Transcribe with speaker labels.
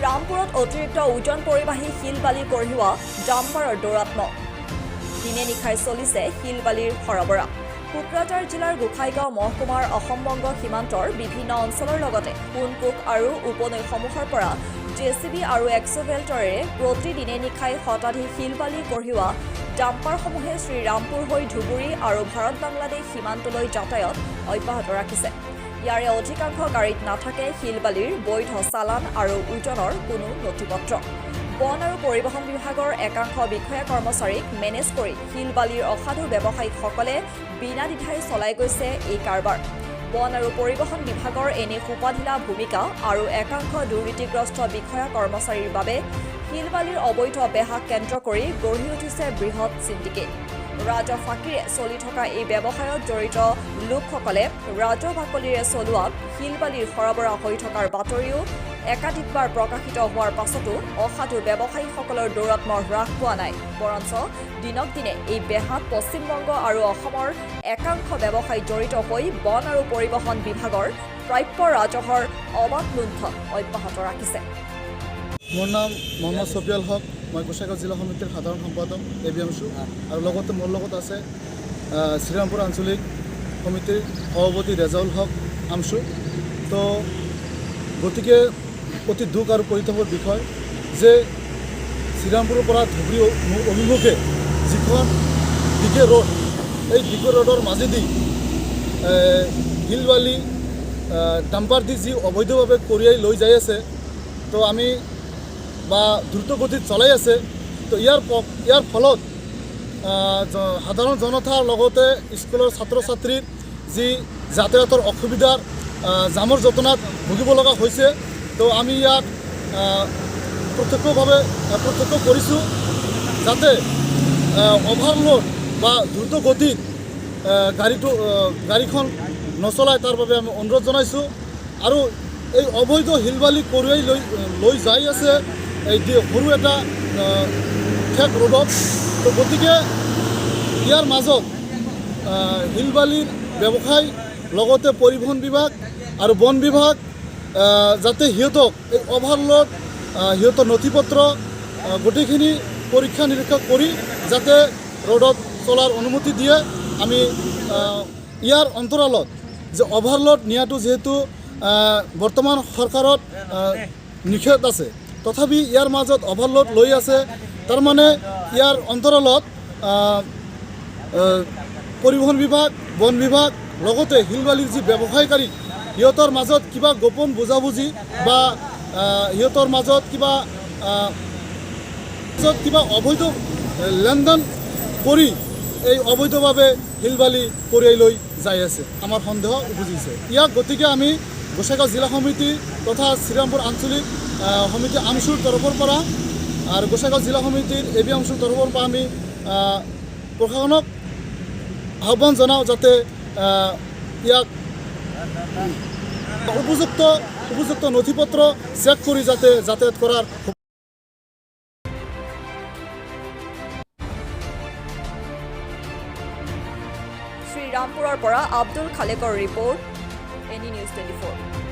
Speaker 1: শ্ৰীৰামপুৰত অতিৰিক্ত ওজন পৰিবাহী শিল বালি কঢ়িওৱা ডাম্পাৰৰ দৌৰাত্ম। দিনে নিশাই চলিছে শিল বালিৰ সৰবৰাহ। কোকৰাঝাৰ জিলাৰ গোসাইগাঁও মহকুমাৰ অসম বংগ সীমান্তৰ বিভিন্ন অঞ্চলৰ লগতে সোণকোষ আৰু উপনৈসমূহৰ পৰা জেচিবি আৰু এক্সোভেল্টৰেৰে প্ৰতিদিনে নিশাই শতাধিক শিল বালি কঢ়িওৱা ডাম্পাৰসমূহে শ্ৰীৰামপুৰ হৈ ধুবুৰী আৰু ভাৰত বাংলাদেশ সীমান্তলৈ যাতায়াত অব্যাহত ৰাখিছে। ইয়াৰে অধিকাংশ গাড়ীত নাথাকে শিল বালিৰ বৈধ চালান আৰু ওজনৰ কোনো নথিপত্ৰ। বন আৰু পৰিবহণ বিভাগৰ একাংশ বিষয়া কৰ্মচাৰীক মেনেজ কৰি শিল বালিৰ অসাধু ব্যৱসায়ীসকলে বিনা দ্বিধাই চলাই গৈছে এই কাৰবাৰ। বন আৰু পৰিবহণ বিভাগৰ এনে সোপাধিলা ভূমিকা আৰু একাংশ দুৰ্নীতিগ্ৰস্ত বিষয়া কৰ্মচাৰীৰ বাবে শিল বালিৰ অবৈধ বেহাক কেন্দ্ৰ কৰি গঢ়ি উঠিছে বৃহৎ চিণ্ডিকেট। ৰাজহ ফাঁকিৰে চলি থকা এই ব্যৱসায়ত জড়িত লোকসকলে ৰাজহ বাকলিৰে চলোৱা শিল বালিৰ সৰবৰাহ হৈ থকাৰ বাতৰিও একাধিকবাৰ প্ৰকাশিত হোৱাৰ পাছতো অসাধু ব্যৱসায়ীসকলৰ দৌৰাত্ম হ্ৰাস পোৱা নাই। বৰঞ্চ দিনক দিনে এই বেহাত পশ্চিমবংগ আৰু অসমৰ একাংশ ব্যৱসায়ী জড়িত হৈ বন আৰু পৰিবহণ বিভাগৰ প্ৰাপ্য ৰাজহৰ অবাধ লুণ্ঠন অব্যাহত ৰাখিছে।
Speaker 2: মোৰ নাম মহম্মদ ছফিয়াল হক। মই গোসাইগাঁও জিলা সমিতিৰ সাধাৰণ সম্পাদক, এ বি এমছু। আৰু লগতে মোৰ লগত আছে শ্ৰীৰামপুৰ আঞ্চলিক সমিতিৰ সভাপতি ৰেজাউল হক, আমচু। তো গতিকে অতি দুখ আৰু পৰিতাপৰ বিষয় যে শ্ৰীৰামপুৰৰ পৰা ধুবুৰী অভিমুখে যিখন বিকে ৰোড, এই বিকে ৰোডৰ মাজেদি শিল বালি ডাম্পাৰ দি যি অবৈধভাৱে কঢ়িয়াই লৈ যাই আছে, তো আমি বা দ্ৰুত গতিত চলাই আছে, তো ইয়াৰ ফলত সাধাৰণ জনতাৰ লগতে স্কুলৰ ছাত্ৰ ছাত্ৰীৰ যি যাতায়াতৰ অসুবিধাৰ জামৰ যতনাত ভুগিব লগা হৈছে। তো আমি ইয়াক প্ৰত্যক্ষভাৱে প্ৰত্যক্ষ কৰিছোঁ যাতে অভাৰলোড বা দ্ৰুত গতিত গাড়ীখন নচলায়, তাৰ বাবে আমি অনুৰোধ জনাইছোঁ। আৰু এই অবৈধ শিলবালি কঢ়িয়াই লৈ লৈ যাই আছে এই সৰু এটা ঠেক ৰোডত। তো গতিকে ইয়াৰ মাজত শিলবালিৰ ব্যৱসায় লগতে পৰিবহণ বিভাগ আৰু বন বিভাগ যাতে সিহঁতক এই অভাৰলোড, সিহঁতৰ নথি পত্ৰ গোটেইখিনি পৰীক্ষা নিৰীক্ষা কৰি যাতে ৰোডত চলাৰ অনুমতি দিয়ে। আমি ইয়াৰ অন্তৰালত যে অভাৰলোড নিয়াটো যিহেতু বৰ্তমান চৰকাৰত নিষেধ আছে, তথাপি ইয়াৰ মাজত অভাৰলোড লৈ আছে। তাৰমানে ইয়াৰ অন্তৰালত আহ, আহ, পৰিবহণ বিভাগ, বন বিভাগ লগতে শিলবালিৰ যি ব্যৱসায়কাৰী, সিহঁতৰ মাজত কিবা গোপন বুজাবুজি বা সিহঁতৰ মাজত কিবা অবৈধ লেনদেন কৰি এই অবৈধভাৱে শিলবালি কঢ়িয়াই লৈ যাই আছে, আমাৰ সন্দেহ উপজিছে ইয়াক। গতিকে আমি গোসাইগাঁও জিলা সমিতি তথা শ্ৰীৰামপুৰ আঞ্চলিক সমিতি আমচুৰ তৰফৰ পৰা আৰু গোসাইগাঁও জিলা সমিতিৰ এ বি আমচুৰ তৰফৰ পৰা আমি প্ৰশাসনক আহ্বান জনাওঁ যাতে ইয়াক উপযুক্ত উপযুক্ত নথি পত্ৰ চেক কৰি যাতে যাতায়াত কৰাৰ
Speaker 1: শ্ৰীৰামপুৰৰ পৰা আব্দুল খালেকৰ ৰিপৰ্ট, এনি নিউজ 24।